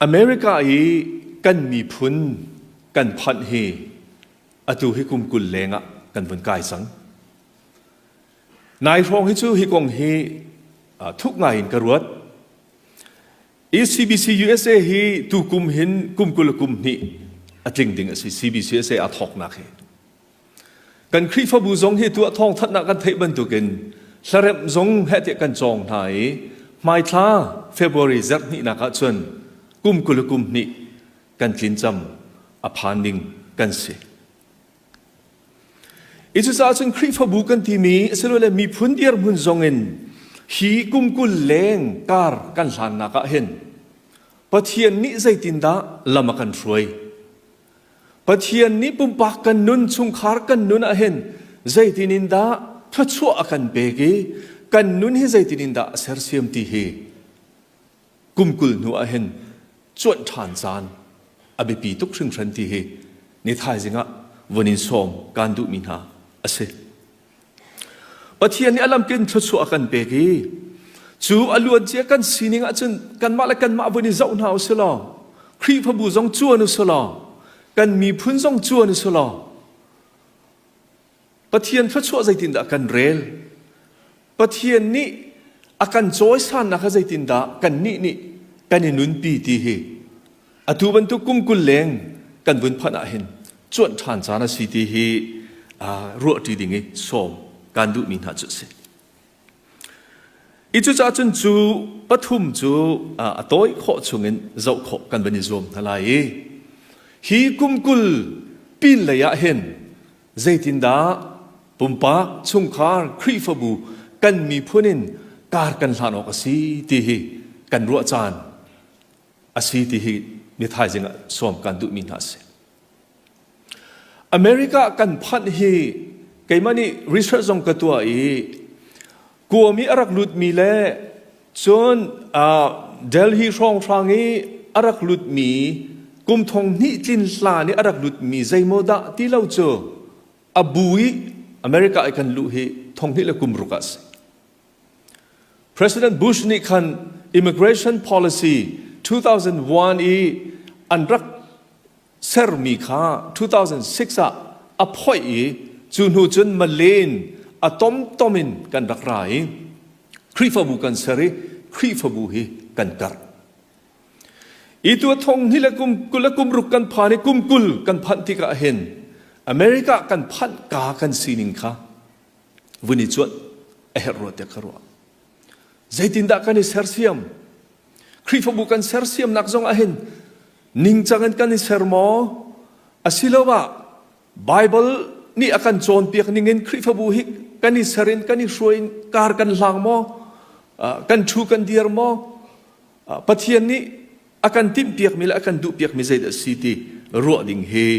America i kan miphun kan phanh hi atu hi kum 20 leng ah kan vun kai cang. Nai hrawng hi cu hi kong hi thuk ngai in ka ruat. ECBC USA hi tu kum hin kum 20 kum hnih a tling ding a si CBC USA aa thawknak hi. Kan Khrihfabu zong hi tuah thawngthanhnak kan theih bantukin hlaremh zong heh tiah kan cawng hna i hmaithla February zarh hnihnak ahcun kum 20 le kum hnih kan tlin cam a phan ding kan si. I cucaah cun Khrihfabu kan timi asilole miphun dirhmun zong in hi kum 20 leng kar kan hlannak ah hin Pathian nih zeitindah lam a kan hruai? Pathian nih pumpak kan nun chungkhar kan nun ah hin zeitin in dah thluachuah a kan pek i kan nun hi zeitin in dah a sersiam ti hi kum 20 hnu ah hin cuanh ṭhan caan a biapi tuk hringhran ti hi ni thaizing ah vun in sawm kaan duhmi hna a si. Pathian nih a lamkin thluachuah a kan pek i cu a luancia kan sining ahcun kanmah le kanmah vun i zoh hna u si law Khrihfabu zong cuan u si law kan miphun zong cuan u si law Pathian thluachuah zeitindah kan rel Pathian nih a kan cawisannak kha zeitindah kannih nih kan i nunpi ti hi atu bantuk kum 20 leng kan vun phanh ah hin cuanh ṭhan caan a si ti hi ruahṭi ding i sawm kan duhmi hna cu a si. I cucaah cun cu pathum cu a tawi khawh chungin zoh khawh kan van i zuam hna lai i hi kum 20 pin lei ah hin zeitindah pumpak chungkhar Khrihfabu kan miphun in kar kan hlan awk a si ti hi kan ruah caan a si ti hi ni thaizing ah sawm kan duhmi hna a si. America kan phanh hi keimah nih research zong ka tuah i kuam i a rak lutmi le cun Delhi hrawnghrang i a rak lutmi kum thong hnih tlin hlan i a rak lutmi zeimaw dah ti lo cu a bu i America i kan luh hi thong hnih le kum ruk ah a si. President Bush nih khan immigration policy 2001 i an rak sermi kha 2006 ah a phoih i cu hnu cun Malen a tomtom in kan rak ra i Khrihfabu kan ser i Khrihfabu hi kan karh. I tu thong hnih le kum 20 le kum ruk kan phan i kum 20 kan phanh tikah hin America kan phanh ka kan sining kha vun i cuanh a herh rua tiah ka ruah. Zeitindah kan i sersiam? Khrihfabu kan sersiamnak zong ah hin ningcang in kan i ser maw? Asiloah Bible nih a kan cawnpiak ning in Khrihfabu hi kan i ser in kan i hruai in kar kan hlang maw? Kan ṭhu kan dir maw? Pathian nih a kan timhpiakmi le a kan duhpiakmi zeidah a si ti ruah ding hi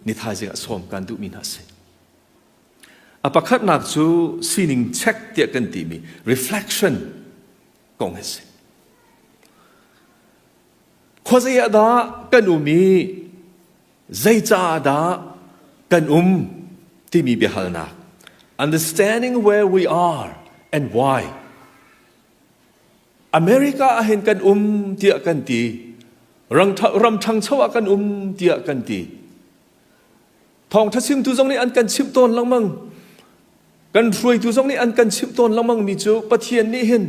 ni thaizing ah sawm kan duhmi hna a si. A pakhatnak cu sining check tiah kan timi reflection kong a si. Khuazei ah dah kan um i zeicaah dah kan um timi biahalnak. Understanding where we are and why. America ah hin kan um tiah kan ti. Ram ṭhangcho ah kan um tiah kan ti. Thawngṭha chimtu zong nih an kan chimh tawn lengmang. Kan hruaitu zong nih an kan chimh tawn lengmang mi cu Pathian nih hin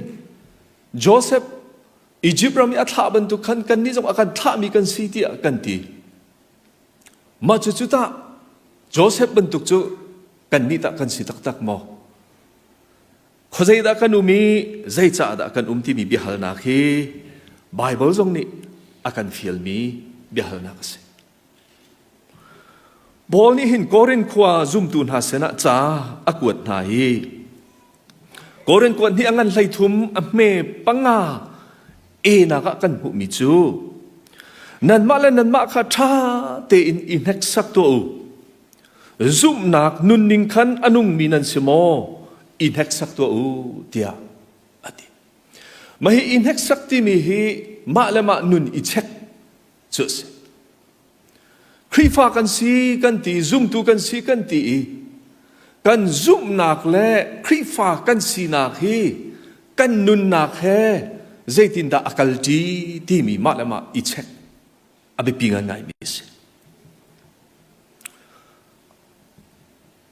Joseph Egypt ram i a thlah bantuk khan kannih zong a kan thlahmi kan si tiah kan ti. Mah cu cu tah Joseph bantuk cu kannih tah kan si taktak maw? Khuazei dah kan um i zeicah dah kan um timi biahalnak hi Baibal zong nih a kan fialmi biahalnak a si. Paul nih hin Korin khua zumtu hna sinah ca a kuat hna i Korin kuat hnih a ngan 13 a hme panga enak ah kan hmuhmi cu nanmah le nanmah kha ṭha tein i hneksak tuah u. Zumhnak nunning khan a nungmi nan si maw? I hneksak tuah u tiah a ti. Mah hi i hneksak timi hi mah le mah nun i check cu a si. Khrihfa kan si kan ti, zumtu kan si kan ti i kan zumhnak le Khrihfa kan sinak hi kan nunnak he zeitindah a kalṭi timi mah le mah i check a biapi ngaingaimi a si.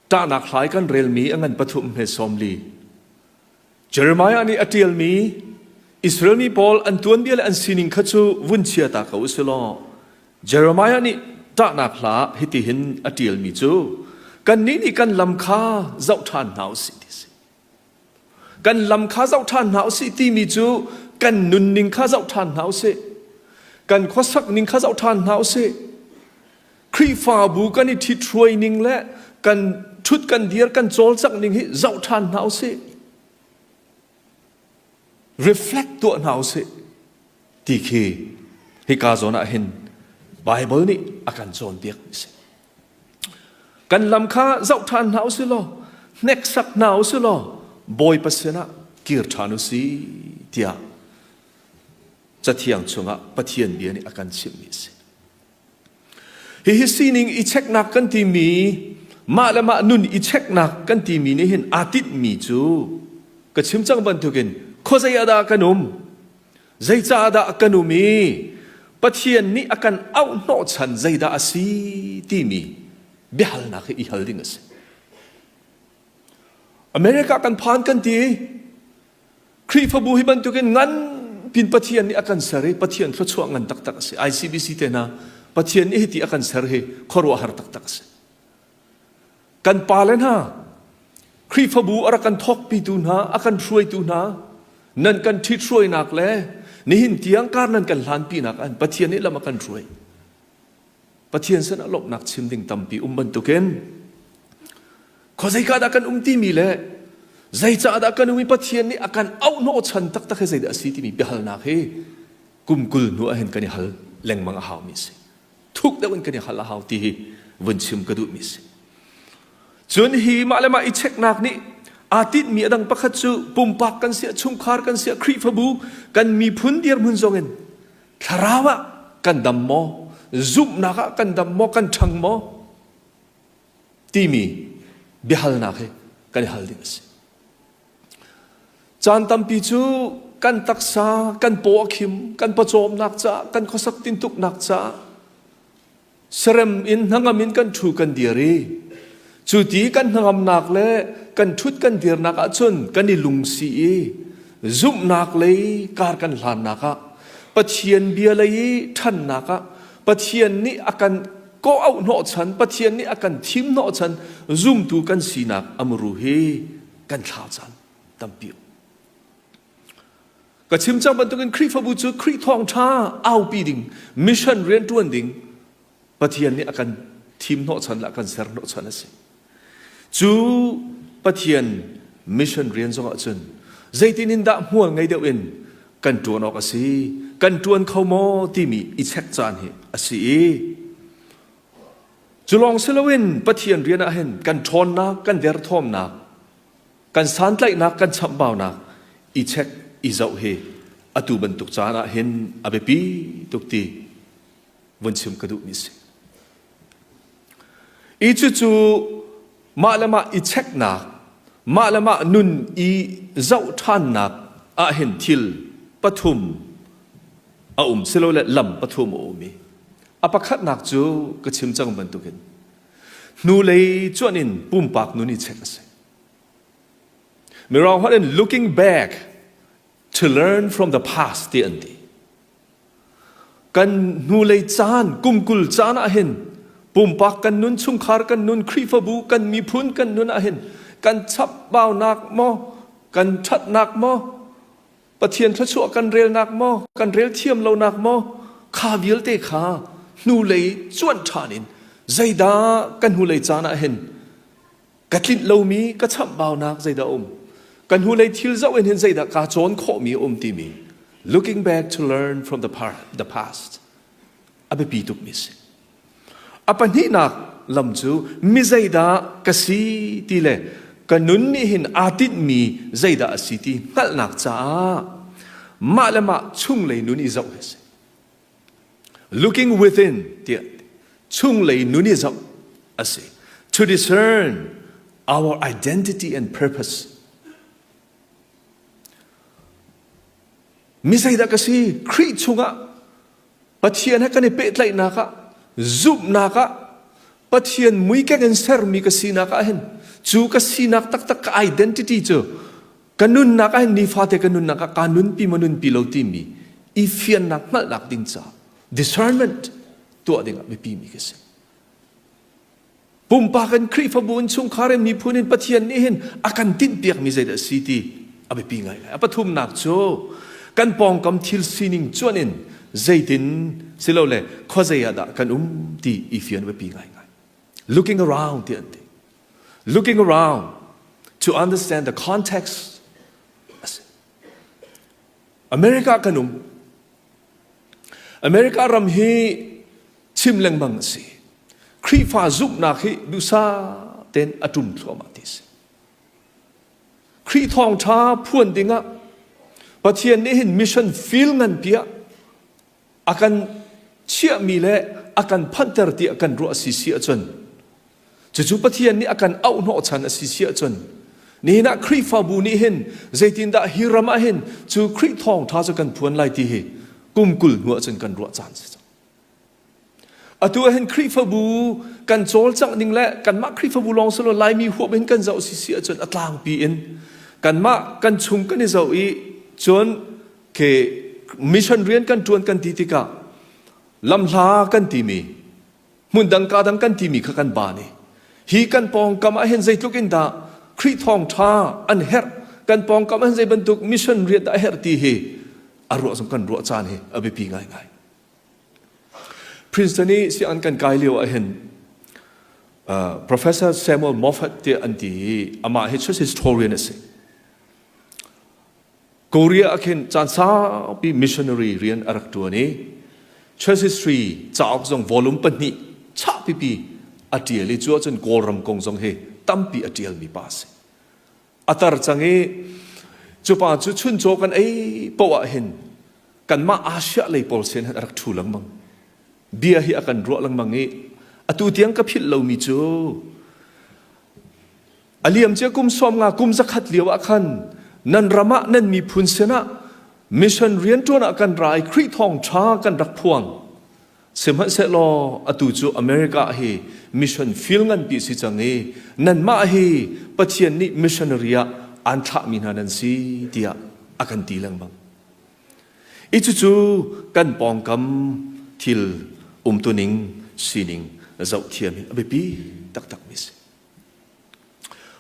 Ṭahnak hlai kan relmi a ngan pathum he 40. Jeremiah nih a ṭialmi Israel mi pawl an tuanbia le an sining kha cu vun chia ta ko usih law Jeremiah nih ṭahnak hla hitihin a ṭialmi cu kannih nih kan lam kha zoh ṭhan hna usih ti a si. Kan lam kha zoh ṭhan hna usih timi cu kan nunning kha zoh ṭhan hna usih. Kan khuasak ning kha zoh ṭhan hna usih. Khrihfabu kan i ṭhithruai ning le kan ṭhut kan dir kan cawlcangh ning hi zoh ṭhan hna usih. Reflect tuah hna usih ti khi hika zawn ah hin Bible nih a kan cawnpiak mi si. Kan lam kha zoh ṭhan hna usih law hneksak hna usih law Bawipa sinah kir ṭhan usih tiah Cathiang chungah Pathian bia nih a kan chimhmi a si. Hihi sining i cheknak kan timi mah le mah nun i cheknak kan timi nih hin aa tinhmi cu ka chim cang bantukin khuazei ah dah kan um zeicah dah kan um i Pathian nih a kan auh hnawhchan zeidah a si timi biahalnak hi i hal ding a si. America kan phan kan ti Khrihfabu hi bantukin ngan pin Pathian nih a kan ser i Pathian thluachuah ngan taktak a si. ICBC te hna Pathian nih hiti a kan ser hi khuaruahhar taktak a si. Kan pale hna Khrihfabu a rak kan thawkpitu hna, a kan hruaitu hna, nan kan ṭhithruainak le nihin tiang kar nan kan hlanpinak an Pathian nih lam a kan hruai. Pathian sinah lawmhnak chim ding tampi um bantukin khuazeika dah kan um timi le zeicah dah kan um i Pathian nih a kan auh hnawhchan taktak hi zeidah a si timi biahalnak hi kum 20 hnu ahhin kan i hal lengmang a haumi a si. Thuk deuh in kan i hal a hau ti hi vun chim ka duhmi a si. Cun hi mah le mah i cheknak nih aa tinhmi a dang pakhat cu pumpak kan siah, chungkhar kan siah, Khrihfabu kan miphun dirhmun zongin Thlarau ah kan dam maw? Zumhnak ah kan dam maw? Kan ṭhang maw? Timi biahalnak hi kan i hal ding a si. Caan tampi cu kan taksa, kan paw a khim, kan pawcawmnak caah, kan khuasak tintuknak caah Serem in hnangam in kan ṭhu kan dir i cu ti kan hnangamnak le kan ṭhut kan dirnak ahcun kan i lungsi i zumhnak lei kar kan hlannak ah Pathian bia lei i ṭhannak ah Pathian nih a kan kawh auh hnawhchan Pathian nih a kan thim hnawhchan zumtu kan sinak a muru hi kan thlau caan tampi Ka chim cang bantukin Khrihfabu cu Khrih thawngṭha aupi ding, mission rianṭuan ding Pathian nih a kan thim hnawhchan le a kan ser hnawhchan a si. Cu Pathian mission rian zongah cun zeitin in dah hmual ngei deuh in kan ṭuan awk a si, kan ṭuan kho maw timi i check caan hi a si i cu lawng si loin Pathian rian ah hin kan ṭhawnnak, kan derthawmnak Kan santlaihnak kan chamhbaunak i check i zoh hi atu bantuk caan ah hin a biapi tuk ti vun chim ka duhmi si. I cucu mah le mah i checknak, mah le mah nun i zoh ṭhannak ah hin thil pathum a um silole lam pathum a um i a pakhatnak cu ka chim cang bantukin hnulei cuanh in pumpak nun i check a si. Mirang holh in looking back to learn from the past ti an ti. Kan hnulei caan, kum 20 caan ah hin pumpak kan nun, chungkhar kan nun, Khrihfabu kan miphun kan nun ah hin kan chapbaunak maw, kan ṭhatnak maw, Pathian thluachuah kan relnak maw, kan rel thiam lonak maw, kha vialte kha hnulei cuanh ṭhan in zeidah kan hnulei caan ah hin ka tlinh lomi ka chamhbaunak zeidah um ka hnulei thil zoh in hin zeidah kaa cawn khawhmi a um timi looking back to learn from the, par, the past a biapi tukmi si a pahnihnak lam cu mi zeidah ka si ti le ka nun nih hin aa tinhmi zeidah a si ti hngalhnak caah mah le mah chunglei nun i zoh hi a si Looking within tiah chunglei nun i zoh a si. To discern our identity and purpose. Mi zeidah ka si? Khrih chungah Pathian he kan i pehtlaihnak ah, zumhnak ah, Pathian muikeng in sermi ka sinak ah hin cu ka sinak taktak ka identity cu ka nunnak ah hin nifate ka nunnak ah kaa nunpi maw nunpi lo timi i fiannak hngalhnak ding caah discernment tuah ding ah biapi mi ka si. Pumpak in Khrihfabu in chungkhar in miphun in Pathian nih hin a kan tinhpiakmi zeidah a si ti a biapi ngaingai. A pathumnak cu kan pawngkam thil sining cuanh in zeitin silole khuazei ah dah kan um ti i fian biapi ngaingai. Looking around ti an ti. Looking around to understand the context a si. America kan um. America ram hi chim lengmang a si. Khrihfa zumhnak hi duhsah tein a ṭum thluahmah ti a si. Khrih thawngṭha phuan dingah Pathian nih hin mission field nganpi ah a kan chiahmi le a kan phanhter tiah kan ruah a si si ahcun cucu Pathian nih a kan auh hnawhchan a si si ahcun nihin ah Khrihfabu nih hin zeitindah hi ram ah hin cu Khrih thawngṭha cu kan phuan lai ti hi kum 20 hnu ahcun kan ruah caan si cang. Atu ah hin Khrihfabu kan cawlcangh ning le kanmah Khrihfabu lawng si lo Laimi huap in kan zoh si si ahcun a tlangpi in kanmah kan chung kan i zoh i cun ke mission rian kan ṭuan kan ti tikah lamhla kan timi hmundang ka dang kan timi kha kan baan i hi kan pawngkam ah hin zeitluk in dah Khrih thawngṭha an herh kan pawngkam ah hin zei bantuk mission rian dah a herh ti hi a ruah zong kan ruah caan hi a biapi ngaingai. Princeton i sianginn kan kai lio ahhin Professor Samuel Moffat tiah an ti i amah hi church historian a si. Korea ah khin caan saupi missionary rian a rak ṭuan i church history cauk zong volume pahnih chah pipi a ṭial i cu ahcun Kawlram kong zong hi tampi a ṭialmi pa a si. A tar cang i cu pa cu chuncaw kan ei paoh ah hin kanmah Asia lei pawl sin hin a rak ṭhu lengmang. Bia hi a kan ruah lengmang i atu tiang ka philh lomi cu a liamcia kum 50 kum 100 lio ah khan nan ram ah nan miphun sinah mission rianṭuan ah kan ra i Khrih thawngṭha kan rak phuang. Sihmanhsehlaw atu cu America hi mission field nganpi si cang i nanmah hi Pathian nih missionary ah aan thlahmi hna nan si tiah a kan ti lengmang. I cucu kan pawngkam thil umtuning sining zohthiam hi a biapi taktakmi si.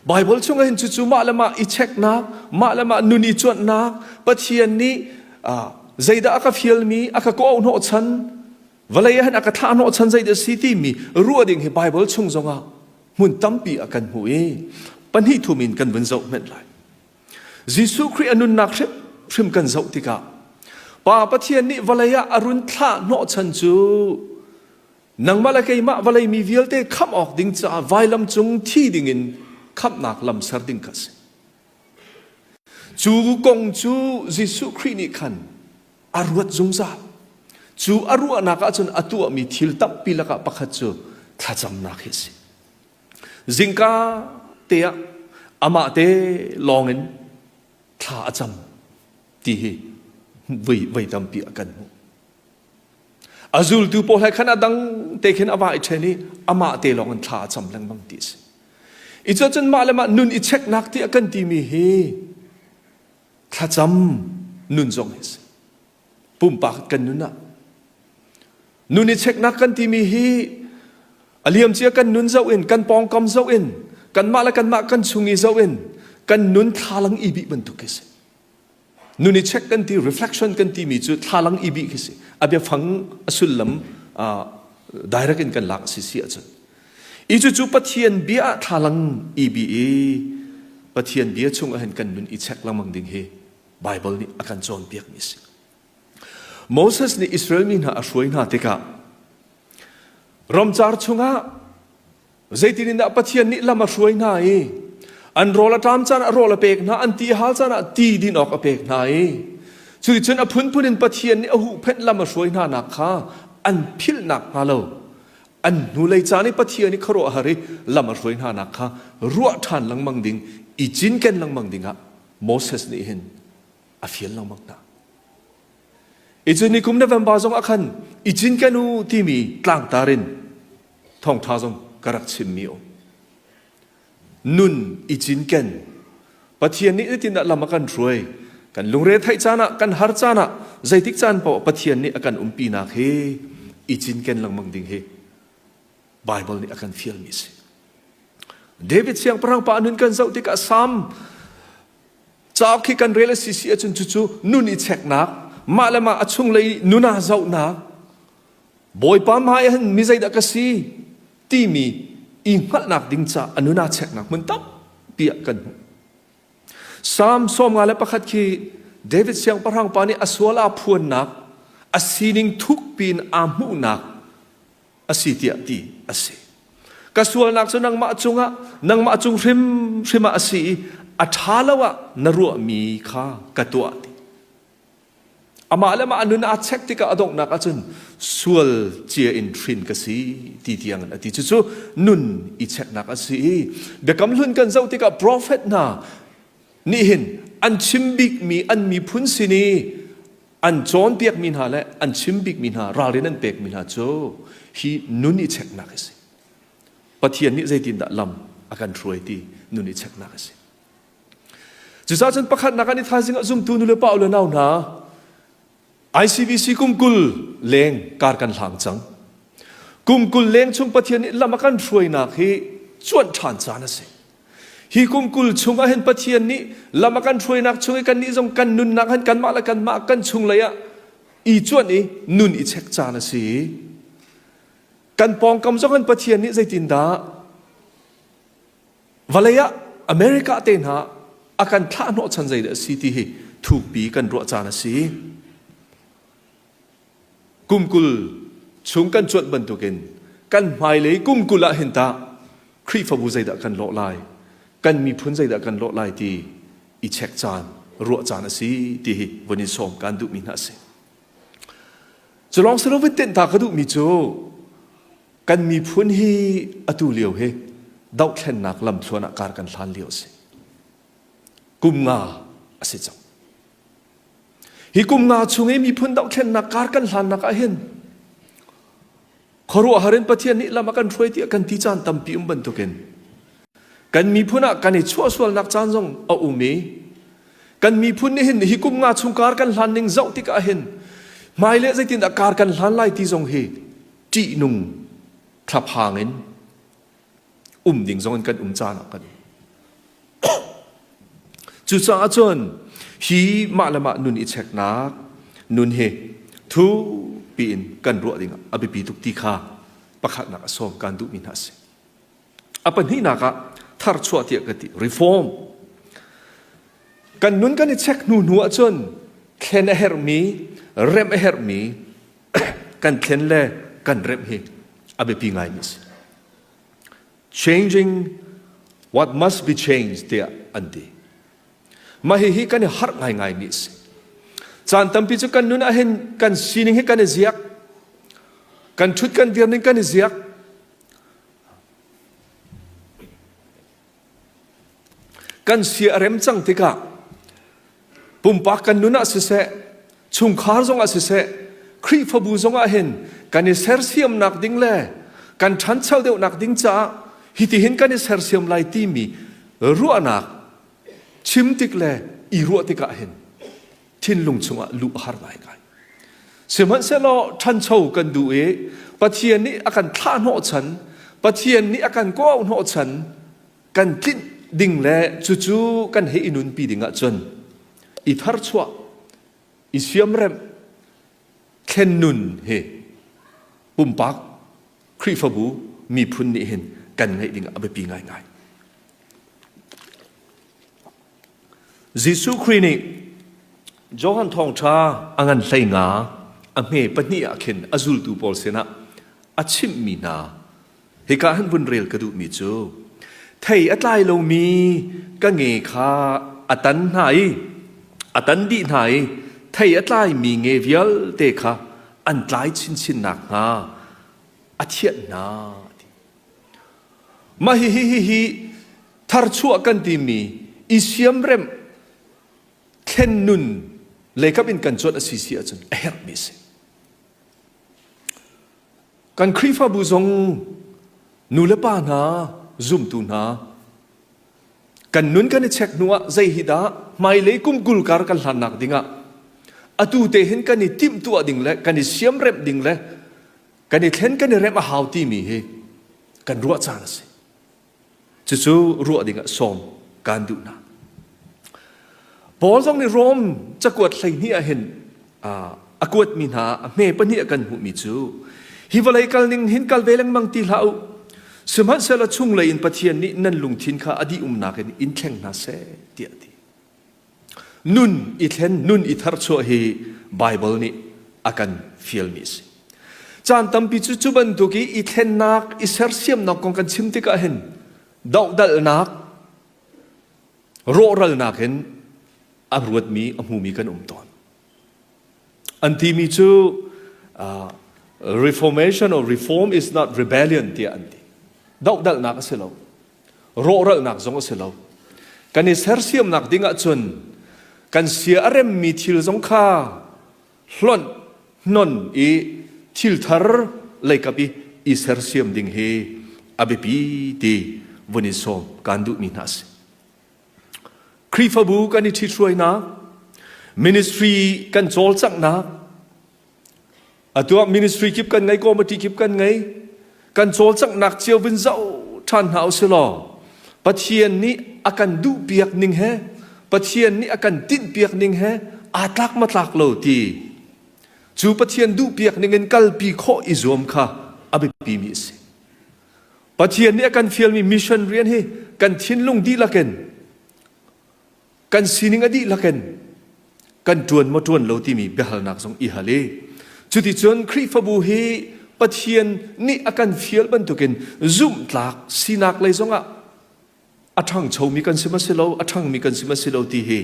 Baibal chungah hin cucu mah le mah i checknak, mah le mah nun i cuanhnak, Pathian nih zeidah a ka fialmi, a ka kawh hnawhchan, vawlei ah hin a ka thlah hnawhchan zeidah si timi ruah ding hi Baibal chung zongah hmun tampi ah kan hmuh i pahnih thum in kan vun zoh hmenh lai. Jesuh Khrih a nunnak hrimhrim kan zoh tikah Pa Pathian nih vawlei ah a run thlah hnawhchan cu Nangmah le keimah vawlei mi vialte khamh awk ding caah vailam cung thi dingin khamhnak lam ser ding kha a si. Cu kong cu Jesuh Khrih nih khan a ruat zungzal. Cu a ruahnak ahcun a tuahmi thil tampi lakah pakhat cu thlacamnak hi a si. Zingka te ah amah te lawngin thla a cam ti hi voi, voi tampi a kan hmuh. A zultu pawl he khan a dang te khin a va i ṭhen i amah te lawng in thla a cam lengmang ti a si. I cucun mah le mah nun i cheknak ti a kan timi hi thlacam nun zong hi a si. Pumpak kan nun ah nun i cheknak kan timi hi a liamcia kan nun zoh in kan pawngkam zoh in kanmah le kanmah kan chung i zoh in kan nun thlalang i bih bantuk khi si. Nun i check kan ti reflection kan timi cu thlalang i bih khi si. A biafang a sullam direct in kan lak si si ahcun. I cucu Pathian bia ah thlalang i bih i Pathian bia chung ah hin kan nun i check lengmang ding hi Bible nih a kan cawnpiakmi a si. Moses nih Israel mi hna a hruai hna tikah ramcar chungah Zeitin in dah Pathian nih lam a hruai hna i an rawl a ṭam caan ah rawl a pek hna, an ti a hal caan ah ti din awk a pek hna i cuticun a phunphun in Pathian nih a huhphenh lam a hruai hna nak kha an philhnak hnga lo an hnulei caan i Pathian i khuaruahhar i lam a hruai hna nak kha ruah ṭhan lengmang ding i cinken lengmang dingah Moses nih hin a fial lengmang hna. I cu nikum November zong ah khan i cinken u timi tlangtar in thawngṭha zong ka rak chimmi um. Nun i cinken. Pathian nih zeitindah lam a kan hruai? Kan lungre theih caan ah, kan har caan ah, zeitik caan paoh Pathian nih a kan umpinak hi i cinken lengmang ding hi Bible nih a kan fialmi a si. David siangpahrang pa nun kan zoh tikah Salm cauk khi kan rel a si si ahcun cucu nun i cheknak, mah le mah a chunglei nun ah zohnak, Bawipa hmai ah hin mi zeidah ka si timi i hngalhnak ding ca a nun aa cheknak hmun tampi ah kan hmuh. Salm 51 khi David siangpahrang pa nih a sual aa phuannak, a sining thukpi in aa hmuhnak a si tiah ti a si. Ka sualnak cu nangmah cungah, nangmah cung hrimhrim ah a si i a ṭha lo ah na ruahmi kha ka tuah ti. Amah le mah a nun aa check tikah a donghnak ahcun sual cia in hrin ka si ti tiang in a ti. Cucu nun i checknak a si i biakam hlun kan zoh tikah prophet hna nih hin an chim bikmi an miphun sin i an cawnpiakmi hna le an chim bikmi hna ralrin an pekmi hna cu hi nun i checknak a si. Pathian nih zeitindah lam a kan hruai ti nun i checknak a si. Cucaah cun pakhatnak ah ni thaizing ah zumtu nu le pa le nau hna ICBC kum 20 leng kar kan hlang cang. Kum 20 leng chung Pathian nih lam a kan hruainak hi cuanh ṭhan caan a si. Hi kum 20 chung ah hin Pathian nih lam a kan hruainak chung i kannih zong kan nunnak hin kanmah le kanmah kan chunglei ah i cuanh i nun i chek caan a si. Kan pawngkam zong hin Pathian nih zeitindah Vawlei ah America te hna a kan thlah hnawhchan zeidah a si ti hi thukpi kan ruah caan a si. Kum 20 chung kan cuanh bantukin kan hmailei kum 20 ah hin tah Khrihfabu zeidah kan lawh lai, kan miphun zeidah kan lawh lai ti i check caan, ruah caan a si ti hi vun in sawm kan duhmi hna a si. Cu lawng si lo vun tenh ta ka duhmi cu Kan miphun hi atu lio hi dohthlennak lamthluan ah kar kan hlan lio a si. Kum nga a si cang. Hi kum nga chung i miphun dohthlennak kar kan hlannak ah hin khuaruahhar in Pathian nih lam a kan hruai tiah kan ti caan tampi um bantukin kan miphun ah kan i chuahsualnak caan zong a um i kan miphun nih hin hi kum nga chung kar kan hlan ning zoh tikah hin hmailei zeitindah kar kan hlan lai ti zong hi ṭihnung thlaphang in um ding zong in kan um caan ah kan um. Cucaah cun hi mah le mah nun i cheknak nun hi thupi in kan ruah ding a biapi tuk ti kha pakhatnak a sawm kan duhmi hna a si. A pahnihnak ah tharchuah tiah ka ti reform. Kan nun kan i check hnu hnu ahcun thlen a herhmi, remh a herhmi kan thlen le kan remh hi a biapi ngaimi a si. Changing what must be changed tiah an ti. Mah hihi kan i harh ngaingaimi a si. Caan tampi cu kan nun ah hin kan sining hi kan i ziak. Kan ṭhut kan dir ning kan i ziak. Kan sia a rem cang tikah pumpak kan nun ah siseh, chungkhar zongah siseh, Khrihfabu zongah hin kan i sersiamnak ding le kan ṭhancho deuhnak ding caah hitihin kan i sersiam lai timi ruahnak chim tik le i ruah tikah hin thinlung chungah luh a har ngaingai. Sihmanhsehlaw ṭhancho kan duh i Pathian nih a kan thlah hnawhchan, Pathian nih a kan kawh hnawhchan, kan tlinh ding le cucu kan hei i nunpi ding ahcun i tharchuah, i siamremh, thlen nun hi pumpak Khrihfabu miphun nih hin kan ngeih ding a biapi ngaingai. Jesuh Khrih nih Johan Thawngṭha a ngan 15 a hme pahnih ah khin a zultu pawl sinah a chimhmi hna hika han vun rel ka duhmi cu thei a tlai lomi ka nge kha a tan hna i a tan dih hna i thei a tlaimi nge vialte kha an tlai chinchin nakhnga a thianh hna. Mah hihi hihi tharchuah kan timi i siamremh thlen nun. Leikap in kan cuanh a si si ahcun a herhmi a si. Kan Khrihfabu zong nu le pa hna, zumtu hna, kan nun kan i check hnu ah zei hi dah hmailei kum 20 kar kan hlannak dingah atu te hin kan i timhtuah ding le kan i siamremh ding le kan i thlen kan i remh a hau timi hi kan ruah caan a si. Cucu ruah dingah sawm kaan duh hna. Paul zong nih Rom cakuat 12 ah hin a kuatmi hna a hme pahnih a kan hmuhmi cu hi vawlei kal ning hin kal ve lengmang ti hlah u sihmanhsehlaw chunglei in Pathian nih nan lungthin kha a dih-umnak in in thleng hna seh tiah a ti. Nun i thlen, nun i tharchuah hi Baibal nih a kan fialmi a si. Caan tampi cu cu bantuk i i thlennak, i sersiamnak kong kan chim tikah hin dohdalhnak, rawhralnak in a ruatmi, a hmumi kan um tawn. An timi cu uh, reformation or reform is not rebellion tiah an ti. Dohdalhnak a si lo. Rawhralhnak zong a si lo. Kan i sersiamnak ding ahcun kan sia a remmi thil zong kha hlonh hnon i thil thar leikap i i sersiam ding hi a biapi ti vun in sawm kaan duhmi hna a si. Khrihfabu kan i ṭhithruainak, ministry kan cawlcanghnak, Atu ah ministry kip kan ngei, committee kip kan ngei. Kan cawlcanghnak cio vun zoh ṭhan hna usih law Pathian nih a kan duhpiak ning he Pathian nih a kan tinhpiak ning he aa tlak ma tlak lo ti cu Pathian duhpiak ning in kalpi khawh i zuam kha a biapimi a si. Pathian nih a kan fialmi mission rian hi kan thinlung dihlak in kan sining a dihlak in kan ṭuan maw ṭuan lo timi biahalnak zong i hal i cuticun Khrihfabu hi Pathian nih a kan fial bantukin zumhtlak sinak lei zongah a ṭhangchomi kan si ma si lo a ṭhangmi kan si ma si lo ti hi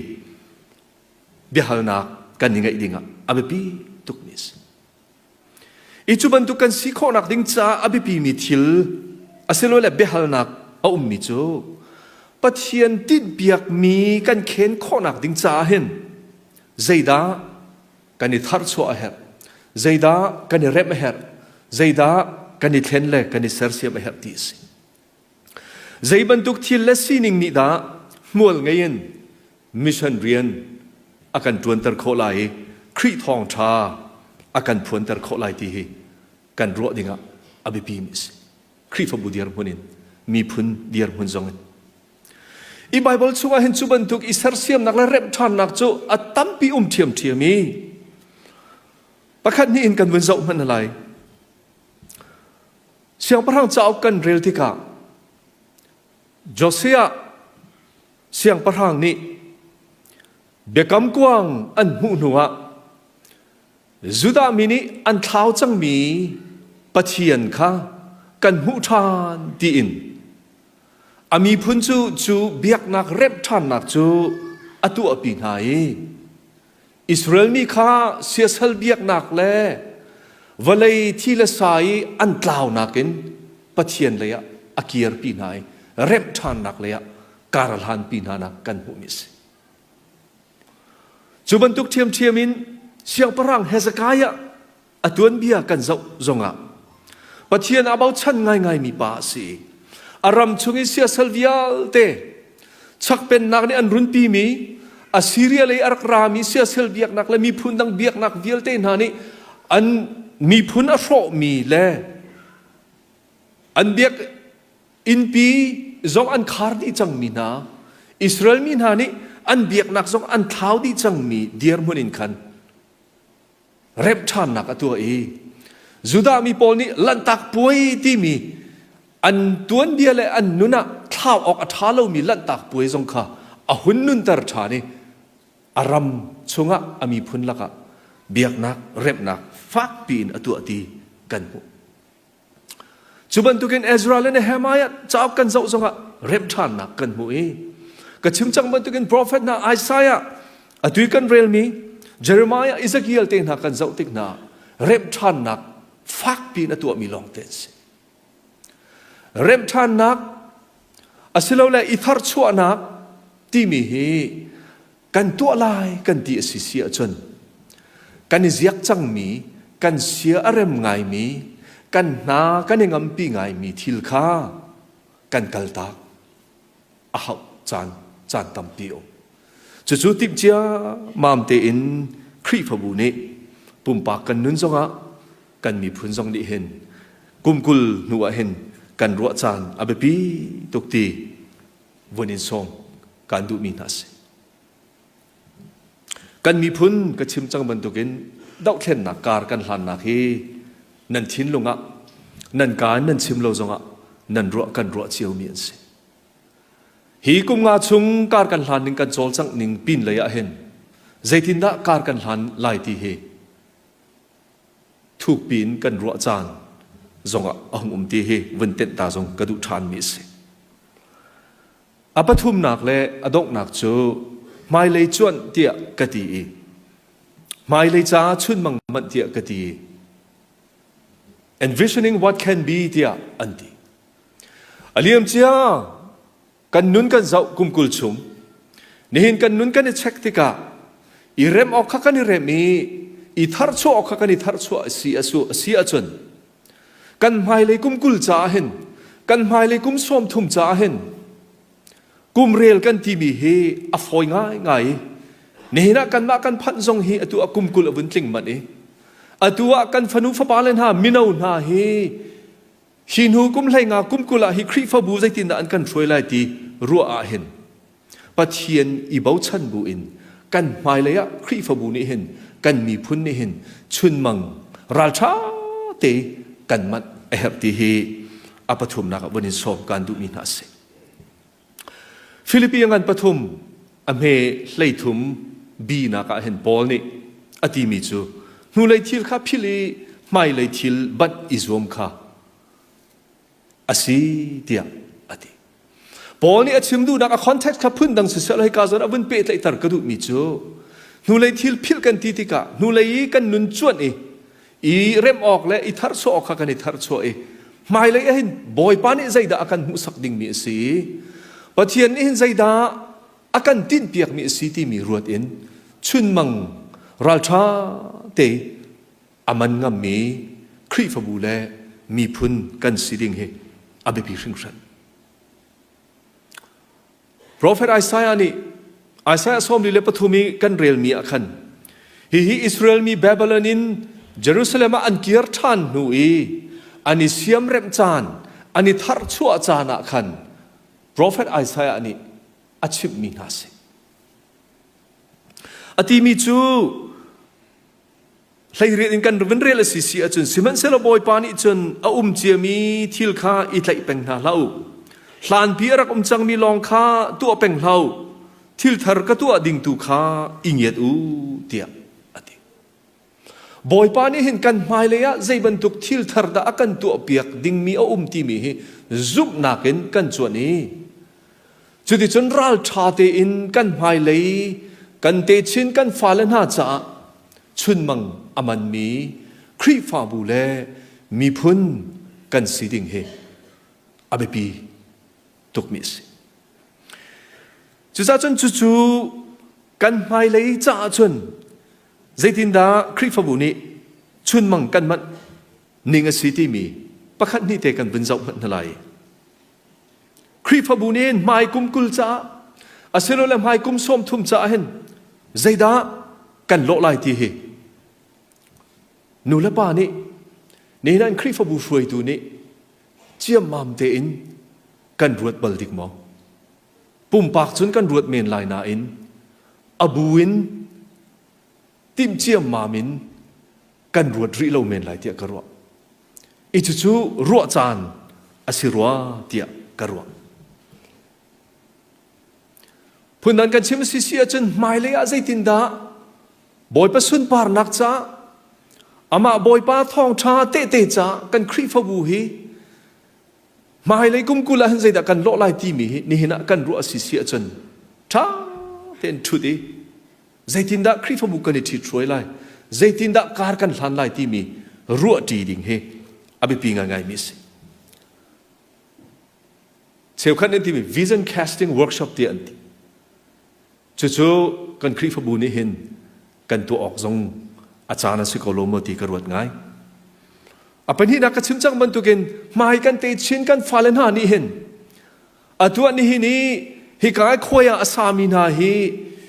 biahalnak kan i ngeih dingah a biapi tukmi a si. I cu bantuk kan si khawhnak ding caah a biapimi thil asilole biahalnak a ummi cu Pathian tinhpiakmi kan khen khawhnak ding caah hin zeidah kan i tharchuah a herh, zeidah kan i remh a herh, zeidah kan i thlen le kan i sersiam a herh ti a si. Zei bantuk thil le sining nih dah hmual ngei in mission rian a kan ṭuanter khawh lai i Khrih thawngṭha a kan phuanter khawh lai ti hi kan ruah dingah a biapimi a si. Khrihfabu dirhmun in, miphun dirhmun zong in. I Baibal chungah hin cu bantuk i sersiamnak le remh ṭhannak cu a tampi um ṭhiamṭhiam i pakhat hnih in kan vun zoh hmanh lai. Siangpahrang cauk kan rel tikah Josiah siangpahrang nih biakam kuang an hmuh hnuah Judah mi nih an thlau cangmi Pathian kha kan hmuh ṭhan tiin a miphun cu cu biaknak remh ṭhannak cu a tuahpi hna i Israel mi kha siasal biaknak le vawlei thi le sa i an tlaunak in Pathian lei ah a kirpi hna i remh ṭhannak lei ah kar a hlanpi hna nak kan hmuhmi a si. Cu bantuk ṭhiamṭhiam in siangpahrang Hezekiah a tuanbia kan zoh zongah Pathian aa bochan ngaingaimi pa a si. A ram chung i siasal vialte chak pennak nih an runpimi Assyria lei a rak rami siasal biaknak le miphun dang biaknak vialte hna nih an miphun a hrawhmi le an biak innpi zong an khar dih cangmi hna Israel mi hna nih an biaknak zong an thlau dih cangmi dirhmun in khan remh ṭhannak a tuah i Judah mi pawl nih Lanhtak Puai timi an tuanbia le an nun ah thlau awk a ṭha lomi Lanhtak Puai zong kha a hun nunter ṭhan i a ram chungah a miphun lakah biaknak remhnak fakpi in a tuah ti kan hmuh. Cu bantukin Ezra le Nehemiah cauk kan zoh zongah remh ṭhannak kan hmu i ka chim cang bantukin prophet hna Isaiah atu i kan relmi Jeremiah Ezekiel te hna kan zoh tik hna remh ṭhannak fakpi in a tuahmi lawng te an si. Remh ṭhannak asilole i tharchuahnak timi hi. Kan tuah lai kan ti a si si ahcun kan i ziak cangmi, kan sia a rem ngaimi, kan hna kan i ngampi ngaimi thil kha kan kaltak a hauh caan caan tampi um. Cucu timhcia mam tein Khrihfabu nih pumpak kan nun zongah kan miphun zong nih hin kum 20 hnu ah hin kan ruah caan a biapi tuk ti vun in sawm kaan duhmi hna a si. Kan miphun ka chim cang bantukin dohthlennak kar kan hlannak hi nan thinlung ah nan kaa in nan chim lo zongah nan ruah kan ruah ciomi an si. Hi kum nga chung kar kan hlan ning kan cawlcangh ning pin lei ah hin zeitindah kar kan hlan lai ti hi thukpi in kan ruah caan zongah a hung um ti hi vun tenh ta zong ka duh ṭhanmi a si. A pathumnak le a donghnak cu hmailei cuanh tiah ka ti i hmailei caah chunmang manh tiah ka ti i envisioning what can be tiah an ti. A liamcia kan nun kan zoh kum 20 chung nihin kan nun kan i check tikah i rem awk kha kan i rem i i tharchuah awk kha kan i tharchuah a si a si ahcun Kan hmailei kum 20 caah hin kan hmailei kum 30 caah hin kum rel kan timi hi a fawi ngaingai i nihin ah kanmah kan phanh zong hi atu ah kum 20 a vun tling manh i atu ah kan fanu fapa le hna mino hna hi hi hnu kum 15 kum 20 ah hi Khrihfabu zeitindah an kan hruai lai ti ruah ah hin Pathian i bochan bu in kan hmailei ah Khrihfabu nih hin kan miphun nih hin chunmang ralṭha te kan manh a herh ti hi a pathumnak ah vun in sawm kan duhmi hna a si. Filipi ngan pathum a hme 13 bi nak ah hin Paul nih a timi cu hnulei thil kha philh i hmailei thil banh i zuam kha a si tiah a ti. Paul nih a chim duhnak a context kha phundang siseh law hika zawn a vun pehtlaihter ka duhmi cu hnulei thil philh kan ti tikah hnulei i kan nun cuanh i i remh awk le i tharchuah awk kha kan i tharchuah i hmailei ah hin Bawipa nih zeidah a kan hmuhsak dingmi a si Pathian nih hin zeidah a kan tinhpiakmi a si timi ruat in chunmang ralṭha te a man ngammi Khrihfabu le miphun kan si ding hi a biapi hringhran. Prophet Isaiah nih Isaiah 43 i kan relmi ah khan hihi Israel mi Babylon in Jerusalem ah an kir ṭhan hnu i an i siamremh caan an i tharchuah caan ah khan Prophet Isaiah nih a chimhmi hna si. A timi cu 18 in kan vun rel a si si ahcun sihmanhsehlaw Bawipa nih cun a um ciami thil kha i tlaih peng hna hlah u. Hlanpi a rak um cangmi lawng kha tuah peng hlah u. Thil thar ka tuah ding tu kha i ngiat u tiah a ti. Bawipa nih hin kan hmailei ah zei bantuk thil thar dah a kan tuahpiak dingmi a um timi hi zumhnak in kan cuanh i cuticun ralṭha tein kan hmailei kan techin kan fale hna caah chunmang a manmi Khrihfabu le miphun kan si ding hi a biapi tukmi a si. Cucaah cun cucu kan hmailei caah cun zeitindah Khrihfabu nih chunmang kan manh ning a si timi pakhat hnih te kan vun zoh hmanh hna lai. Khrihfabu nih hmai kum 20 caah asilole hmai kum 30 caah hin zeidah kan lawh lai ti hi nu le pa nih nihin an Khrihfabu hruaitu nih ciammam tein kan ruat bal dik maw? Pumpak cun kan ruat men lai nain a bu in timh ciammam in kan ruat rih lo men lai tiah ka ruah. I cucu ruah caan a si rua tiah ka ruah. Phundang kan chim si si ahcun hmailei ah zeitindah Bawipa sunparnak caah amah Bawipa thawngṭha tehte caah kan Khrihfabu hi hmailei kum 20 ah hin zeidah kan lawh lai timi hi nihin ah kan ruah si si ahcun ṭha tein ṭhut i zeitindah Khrihfabu kan i ṭhithruai lai zeitindah kar kan hlan lai timi ruahṭi ding hi a biapi ngaingaimi a si. Cheukhat nih timi vision casting workshop tiah an ti. Cucu kan Khrihfabu nih hin kan tuah awk zong a caan a si ko lo maw ti ka ruat ngai. A pahnihnak ka chim cang bantukin hmai kan te chin kan fale hna nih hin atu ah nihin i hika khuai ah a sami hna hi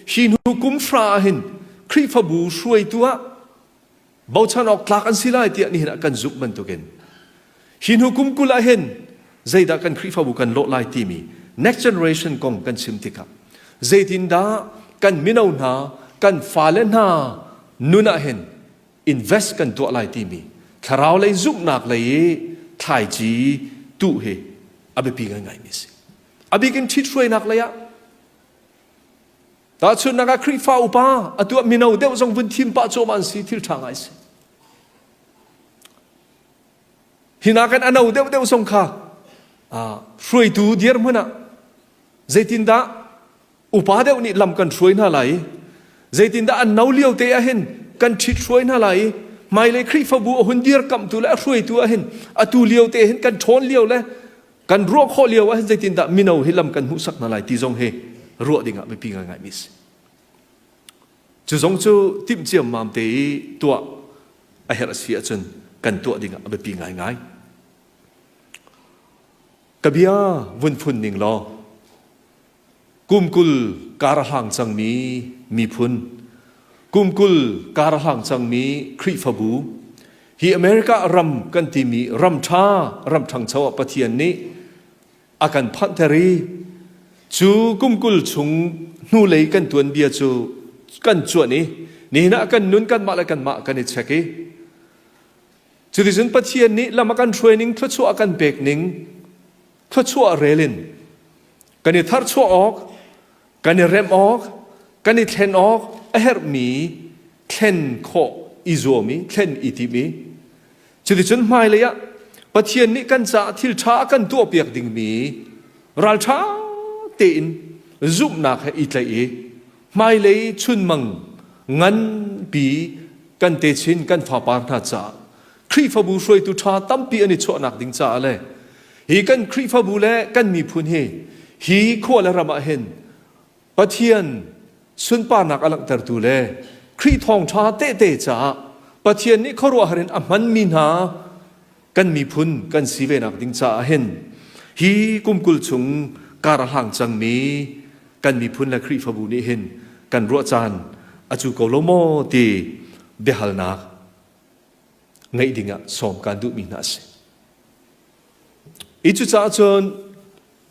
hi hnu kum hra ah hin Khrihfabu hruaitu ah bochan awk tlak an si lai tiah nihin ah kan zumh bantukin hi hnu kum 20 ah hin zeidah kan Khrihfabu kan lawh lai timi next generation kong kan chim tikah zeitindah kan mino hna kan fale hna nun ah hin invest kan tuah lai timi thlarau lei zumhnak lei i thlaici tuh hi a biapi ngaingai mi a si. A bik in ṭhithruainak lei ah tahchunhnak ah Khrihfa upa atu ah mino deuh zong vun thim pah cuahmah an si thil ṭha ngai si. Hi nakin a no deuh deuh zong kha hruaitu dirhmun ah zeitindah upa deuh nih lam kan hruai hna lai i zeitindah an no lio te ah hin kan ṭhit hruai hna lai i hmailei Khrihfabu a hun dirkamhtu le a hruaitu ah hin atu lio te hin kan ṭhawn lio le kan ruah khawh lio ah hin zeitindah mino hi lam kan hmuhsak hna lai ti zong hi ruah ding ah biapi ngaingai mi si. Cu zong cu timh ciammam te i tuah a herh a si ahcun kan tuah ding ah a biapi ngaingai. Ka bia vun phun ning law kum 20 kar a hlang cangmi miphun kum 20 kar a hlang cangmi Khrihfabu hi America ram kan timi ram ṭha ram ṭhangcho ah Pathian nih a kan phanhter i cu kum 20 chung hnulei kan tuanbia cu kan cuanh i nihin ah kan nun kanmah le kanmah kan i check i cuticun Pathian nih lam a kan hruai ning thluachuah a kan pek ning thluachuah rel in kan i tharchuah awk kan i remh awk kan i thlen awk a herhmi thlen khawh i zuam i thlen i tim i cuticun hmailei ah Pathian nih kan caah thil ṭha a kan tuahpiak dingmi ralṭha tein zumhnak he i tlaih i hmailei chunmang nganpi kan techin kan fapar hna caah Khrihfabu hruaitu ṭha tampi an i chuahnak ding caah le hi kan Khrihfabu le kan miphun hi hi khua le ram ah hin Pathian sunparnak a langhtertu le Khrih thawngṭha tehte caah Pathian nih khuaruahhar in a hmanmi hna kan miphun kan si ve nak ding caah hin hi kum 20 chung kar a hlang cangmi kan miphun le Khrihfabu nih hin kan ruah caan a cu ko lo maw ti biahalnak ngeih dingah sawm kaan duhmi hna a si. I cucaah cun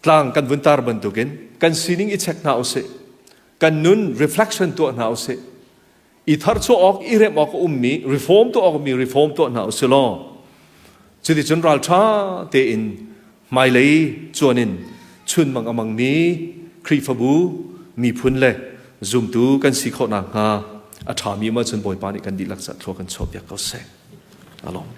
tlang kan vun tar bantukin kan sining i check hna usih. Kan nun reflection tuah hna usih. I tharchuah awk, i remh awk a ummi, reform tuah awk ummi reform tuah hna usih law cuticun ralṭha tein hmailei cuan in chunmang a mangmi Khrihfabu miphun le zumtu kan si khawh nakhnga a ṭhami um ahcun Bawipa nih kan dihlak ca thlua kan chuahpiak ko seh. Alawm.